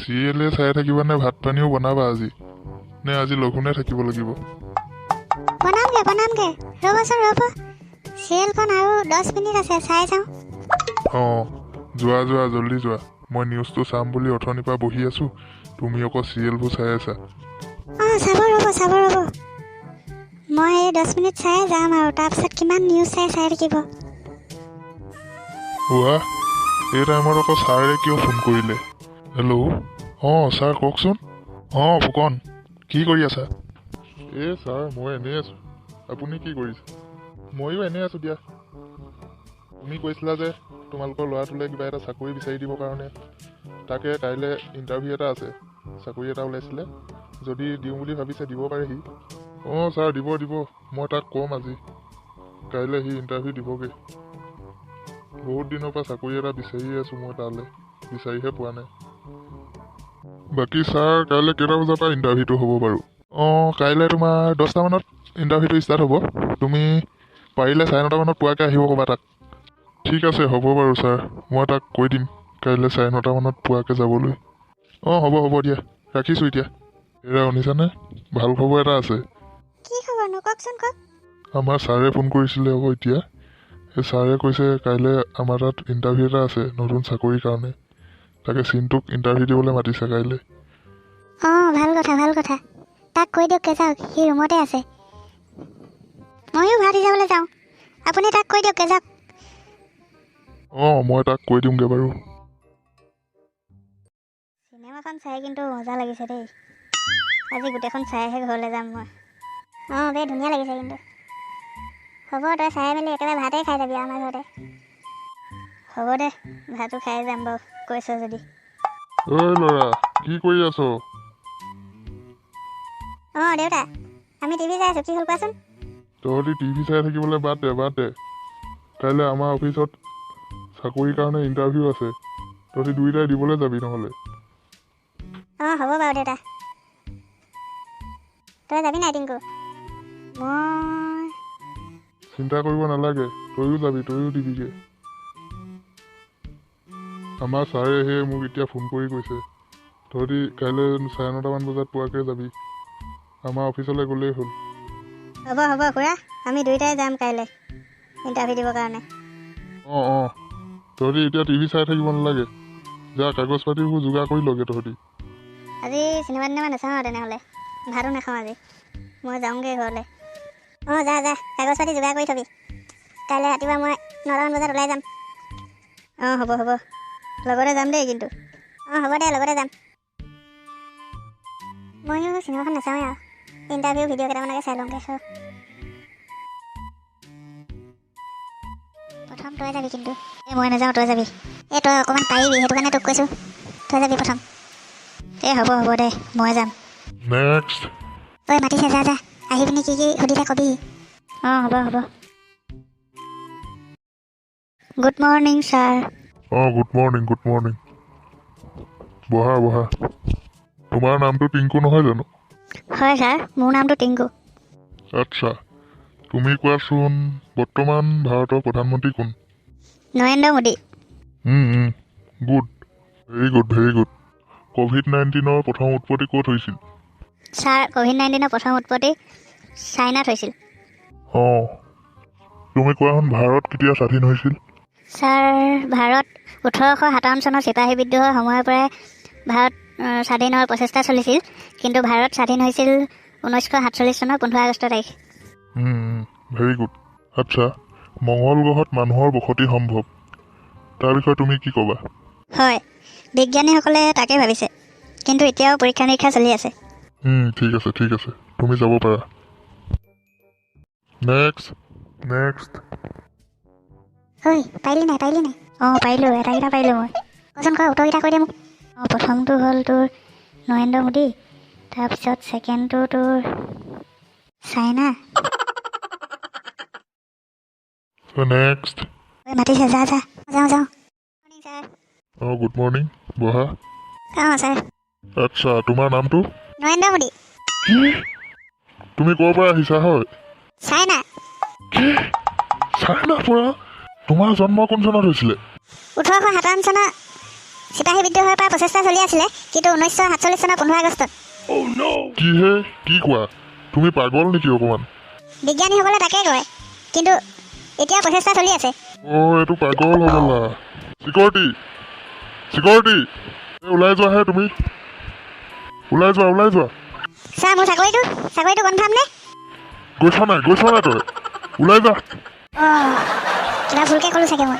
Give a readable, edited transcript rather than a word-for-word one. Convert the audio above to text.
চিৰিয়েলে চাই থাকিবা নে ভাত পানীও বনাবা আজি? নে আজি লঘোণে থাকিব লাগিব? বনামগে বনামগে, ৰ'বচোন ৰ'ব, চিৰিয়েলখন আৰু 10 মিনিট আছে, চাই যাওঁ। অঁ, যোৱা যোৱা, জল্দি যোৱা। মই নিউজটো চাম বুলি অথনিৰ পৰা বহি আছোঁ, তুমি আকৌ চিৰিয়েলবোৰ চাই আছা। অঁ, চাব ৰ'ব, চাব ৰ'ব, মই এই 10 মিনিট চাই যাম আৰু তাৰপিছত কিমান নিউজ চাই চাই থাকিব। হোৱা, এই টাইমত আকৌ ছাৰে কিয় ফোন কৰিলে? হেল্ল', অঁ ছাৰ, কওকচোন। অঁ ফুকন, কি কৰি আছা? এই ছাৰ, মই এনেই আছোঁ, আপুনি কি কৰিছে? ময়ো এনেই আছোঁ দিয়া। তুমি কৈছিলা যে তোমালোকৰ ল'ৰাটোলৈ কিবা এটা চাকৰি বিচাৰি দিবৰ কাৰণে, তাকে কাইলৈ ইণ্টাৰভিউ এটা আছে, চাকৰি এটা ওলাইছিলে, যদি দিওঁ বুলি ভাবিছে দিব পাৰে সি। অঁ ছাৰ, দিব দিব, মই তাক ক'ম আজি, কাইলৈ সি ইণ্টাৰভিউ দিবগৈ। বহুত দিনৰ পৰা চাকৰি এটা বিচাৰিয়ে আছোঁ মই তালৈ, বিচাৰিহে পোৱা নাই। বাকী ছাৰ, কাইলৈ কেইটা বজাৰ পৰা ইণ্টাৰভিউটো হ'ব বাৰু? অঁ, কাইলৈ তোমাৰ 10টামানত ইণ্টাৰভিউটো ষ্টাৰ্ট হ'ব, তুমি পাৰিলে 9:30মানত পোৱাকৈ আহিব ক'বা তাক। ঠিক আছে, হ'ব বাৰু ছাৰ, মই তাক কৈ দিম কাইলৈ 9:30মানত পোৱাকৈ যাবলৈ। অঁ, হ'ব হ'ব দিয়া, ৰাখিছোঁ এতিয়া। এৰা শুনিছানে, ভাল খবৰ এটা আছে। কি খবৰনো, কওকচোন কওক। আমাৰ ছাৰে ফোন কৰিছিলে আকৌ এতিয়া, সেই ছাৰে কৈছে কাইলৈ আমাৰ তাত ইণ্টাৰভিউ এটা আছে নতুন চাকৰিৰ কাৰণে, তাকে চিন্টুক ইণ্টাৰভিউ দিবলৈ মাতিছে কাইলৈ। অঁ, ভাল কথা ভাল কথা, তাক কৈ দিয়কগৈ যাওক, সি ৰুমতে আছে। ময়ো ভাত সিজাবলৈ যাওঁ, আপুনি তাক কৈ দিয়কগৈ যাওক। অঁ, মই তাক কৈ দিমগৈ বাৰু। চিনেমাখন চাই কিন্তু মজা লাগিছে দেই, আজি গোটেইখন চাইহে ঘৰলৈ যাম মই। অঁ বে, ধুনীয়া লাগিছে কিন্তু। হ'ব, তই চাই মেলি একেবাৰে ভাতেই খাই যাবি আমাৰ ঘৰতে। হ'ব দে, ভাতো খাই যাম বাৰু কৈছ যদি। ঐ ল'ৰা, কি কৰি আছ? অঁ দেউতা, আমি টিভি চাই আছোঁ, কি হ'ল কোৱাচোন? তহঁতি টিভি চাই থাকিবলৈ বাদ দে, বাদ দে। কাইলৈ আমাৰ অফিচত চাকৰিৰ কাৰণে ইণ্টাৰভিউ আছে, তহঁতি দুয়োটাই দিবলৈ যাবি নহ'লে। অঁ, হ'ব বাৰু দেউতা। তই যাবি নাই টিংকু? মই চিন্তা কৰিব নালাগে, তয়ো যাবি, তয়ো দিবিগৈ। আমাৰ ছাৰে সেই মোক এতিয়া ফোন কৰি কৈছে, তহঁতি কাইলৈ 9:30মান বজাত পোৱাকৈ যাবি, আমাৰ অফিচলৈ গ'লেই হ'ল। হ'ব হ'ব খুৰা, আমি দুয়োটাই যাম কাইলৈ ইণ্টাৰভিউ দিবৰ কাৰণে। অঁ অঁ, তহঁতি এতিয়া টিভি চাই থাকিব নালাগে, যা কাগজ পাতিবোৰ যোগাৰ কৰি লগে তহঁতি। আজি চিনেমা তিনেমা নাচাওঁ আৰু তেনেহ'লে, ভাতো নাখাওঁ আজি, মই যাওঁগৈ ঘৰলৈ। অঁ, যা যা, কাগজ পাতি যোগাৰ কৰি থ'বি, কাইলৈ ৰাতিপুৱা মই 9টামান বজাত ওলাই যাম। অঁ, হ'ব হ'ব, লগতে যাম দেই কিন্তু। অঁ, হ'ব দে, লগতে যাম। ময়ো চিনেমাখন নাচাওঁৱেই আৰু, ইণ্টাৰভিউ ভিডিঅ' কেইটামানকে চাই লওঁগৈ। প্ৰথম তই যাবি কিন্তু। এই মই নাযাওঁ, তই যাবি। এই তই অকণমান পাৰিবি, সেইটো কাৰণে তোক কৈছোঁ, তই যাবি প্ৰথম। এই হ'ব হ'ব দে, মই যাম। নেক্সট। ঐ মাতিছে, যা যা, আহি পিনি কি কি সুধিলে কবি। অঁ, হ'ব হ'ব। Good morning sir. অঁ, গুড মৰ্ণিং, গুড মৰ্ণিং, বহা বহা। তোমাৰ নামটো টিংকু নহয় জানো? হয় ছাৰ, মোৰ নামটো টিংকু। আচ্ছা, তুমি কোৱাচোন, বৰ্তমান ভাৰতৰ প্ৰধানমন্ত্ৰী কোন? Narendra Modi. Good, very good, very good. ক'ভিড-19ৰ প্ৰথম উৎপত্তি ক'ত হৈছিল? ছাৰ, ক'ভিড-19ৰ প্ৰথম উৎপত্তি চাইনাত হৈছিল। অঁ, তুমি কোৱাচোন, ভাৰত কেতিয়া স্বাধীন হৈছিল? ছাৰ, ভাৰত 1857 চনৰ চিপাহী বিদ্ৰোহৰ সময়ৰ পৰাই ভাৰত স্বাধীন হোৱাৰ প্ৰচেষ্টা চলিছিল, কিন্তু ভাৰত স্বাধীন হৈছিল 1947 চনৰ 15 আগষ্ট তাৰিখ। Very good. আচ্ছা, মংগল গ্ৰহত মানুহৰ বসতি সম্ভৱ, তাৰ বিষয়ে তুমি কি ক'বা? হয়, বিজ্ঞানীসকলে তাকে ভাবিছে, কিন্তু এতিয়াও পৰীক্ষা নিৰীক্ষা চলি আছে। ঠিক আছে, ঠিক আছে, তুমি যাব পাৰা। Next, next. ঐ, পাৰিলি নাই, পাৰিলি নাই? অঁ, পাৰিলোঁ, এটাকেইটা পাৰিলোঁ মই। কচোন ক, উত্তৰকেইটা কৈ দে মোক। অঁ, প্ৰথমটো হ'ল তোৰ নৰেন্দ্ৰ মোদী, তাৰপিছত ছেকেণ্ডটো তোৰ চাইনা। নেক্সট। ঐ মাতিছে, যা যা। যাওঁ যাওঁ। Morning sir. অঁ, গুড মৰ্ণিং, বহা। অঁ ছাৰ। আচ্ছা, তোমাৰ নামটো? নৰেন্দ্ৰ মোদী। কি? তুমি ক'ৰ পৰা আহিছা হয়? চাইনা। কি, চাইনাৰ পৰা? তোমাৰ জন্ম কোন চনত হৈছিলে? 1857 চনৰ চিপাহী বিদ্ৰোহৰ পৰা প্ৰচেষ্টা চলি আছিলে, কিন্তু 1947 চনৰ 15 আগষ্টত। কি হে, কি কোৱা তুমি? পাগল নেকি অকণমান? বিজ্ঞানীসকলে তাকে কয়, কিন্তু এতিয়া প্ৰচেষ্টা চলি আছে। অ', এইটো পাগল হ'বলা। চিকিউৰিটি, চিকিউৰিটি, এই ওলাই যোৱাহে তুমি, ওলাই যোৱা, ওলাই যোৱা। ছাৰ, মোৰ চাকৰিটো কনফাৰ্ম নে? গৈছ নাই, গৈছ নাই তই? ওলাই যা। অঁ, কিবা ভুলকৈ ক'লোঁ চাগে মই।